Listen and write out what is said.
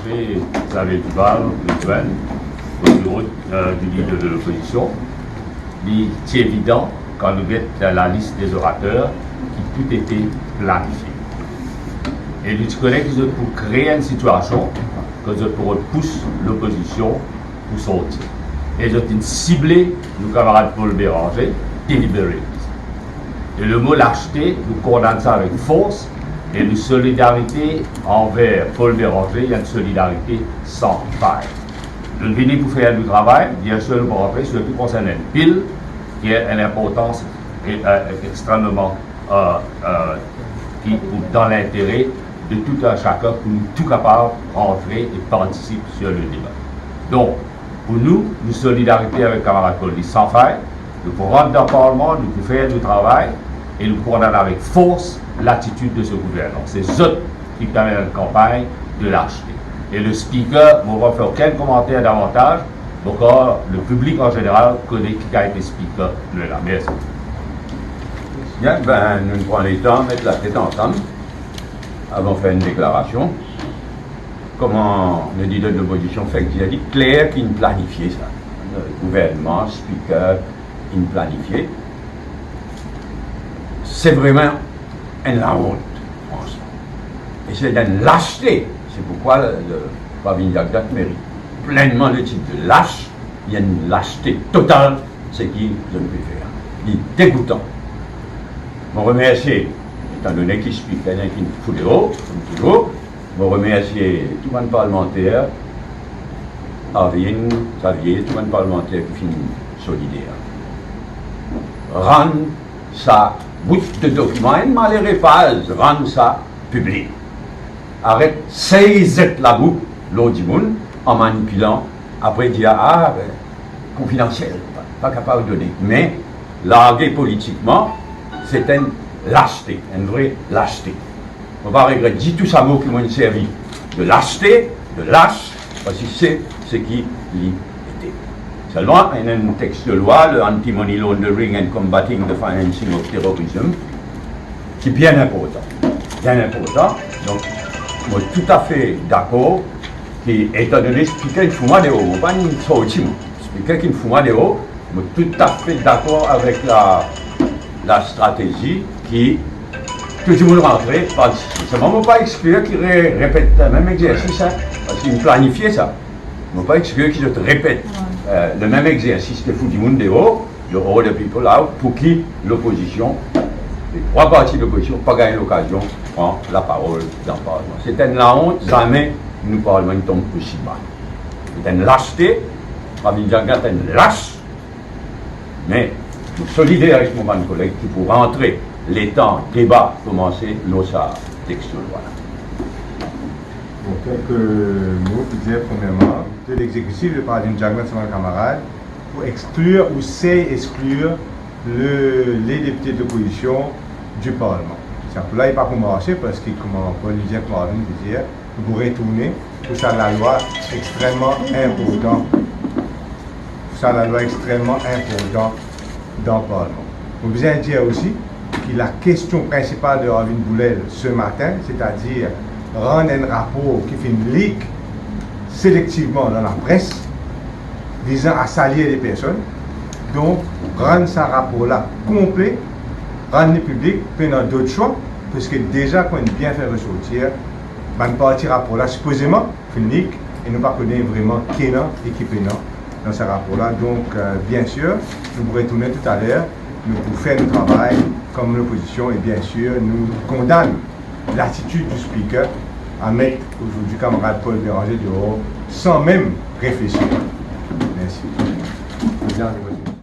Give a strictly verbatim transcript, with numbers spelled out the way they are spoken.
Xavier Duval, Ridwan, au bureau, euh, du leader de l'opposition, li ti evidan, kan nou get lalis des orateurs, ki tou ete planifie. E nou ti kone ki zot pou kree enn sitiasion, ki zot pou rod pous lopozision pou sorti. E zot inn sible nou kamarad Paul Bérenger, deliberately. E lemo laste, nou kondann sa avek fors, e nou solidarite anver Paul Bérenger, li enn solidarite san fay. Nou vini pou fer nou travay, biensir nou pou rantre, sirtou konsern enn pil ki ena enn inportans e, e, extrememan, e, e, ki pou dan lintere de tout un chacun pou nou tou kapav rantre e partisip sur le deba. Donk, pou nou, nou solidarite avek kamarad Paul, li san fay, nou pou rant dan parlman, nou pou fer nou travay, e nou pou kondann avek fors latitid de se gouvernman. Se zot ki pe mennen enn kanpagn de laste. E le speaker, mo pa fer okenn komanter davantaz, ankor, le piblik an zeneral kone ki kalite speaker nou ena. Mersi. Bien, ben, nou pran letan met latet ansam avan fer enn deklarasion. Kouma nou dir, lepozision fek dir, li kler ki inn planifie sa. Gouvernman, speaker, inn planifie. Se vreman enn laont, fransman. E se enn laste. Se poukwa le, le Pravin Jagdat merit plenman le tit de las. Li enn laste total, seki zot pe fer. Li degoutan. Mo remersie, etandone ki speaker inn fou deor, kouma touzour, mo remersie tou bann parlmanter, Arvin, Xavier, tou bann parlmanter ki finn solider. Rann sa bout de dokiman, enn malere paz, rann sa piblik. Aret sey zet labou lor dimoun an manipilan, apre dir, "Ah, ben, konfidansiel, pa, pa kapav done." Me large politikman, se enn laste, enn vre laste. Mo pa regret ditou sa mo ki mo inn servi, de laste, de las, parski se seki li ete. Selman, ena enn text de loi, le Anti-Money Laundering and Combating the Financing of Terrorism, ki bien inportan. Bien inportan. Donk, mo toutafe dakor ki, etandone speaker inn fou mwa deor, mo pa'nn sorti mwa. Speaker ki inn fou mwa deor, mo toutafe dakor avek la, la stratezi ki tou dimoun rantre, parski, selman mo pa exklir ki re-, repet mem exersis, hein, parski inn planifie sa. Mo pa exklir ki zot repet, e, le mem exersis ki fou dimoun deor, you all the people out, pou ki lopozision, le trwa parti de lopozision pa gagn lokazion pran laparol dan parlman. Se enn laont, zame nou parlman inn tonbe osi ba. Se enn laste, Pravin Jagdat enn las, me nou solider avek mo bann koleg ki pou rantre letan deba koumanse lor sa text de loi la. Bon, kelke mo pou dir, premierman, ke lexekitif, le Pravin Jagdat, son kamarad, pou exklir ou sey exklir le, les députés de l'opposition du Parlement. Sa pou la, li pa pou marse, parski kouma Paul Lizien, kouma Arvin pe dir, nou pou retourne pou sa lalwa extrememan inportan, pou sa lalwa extrememan inportan dan Parlman. Mo bizin dir osi ki lakestion prinsipal de Arvin Boolell se matin, setadir rann enn rapor ki finn leak selektivman dan lapres, vizan a salir de personn. Donk, rann sa rapor la konple, rann li piblik, pena dot swa, parski deza, kouma inn bien fer resortir, bann parti rapor la sipozeman finn leak, e nou pa kone vreman ki ena e ki pena dan sa rapor la. Donk, euh, bien sir, nou pou retourne toutaler, nou pou fer nou travay kom lopozision, e bien sir, nou kondann latitid du Speaker a met azordi kamarad Paul Bérenger deor san mem reflesi. Mersi.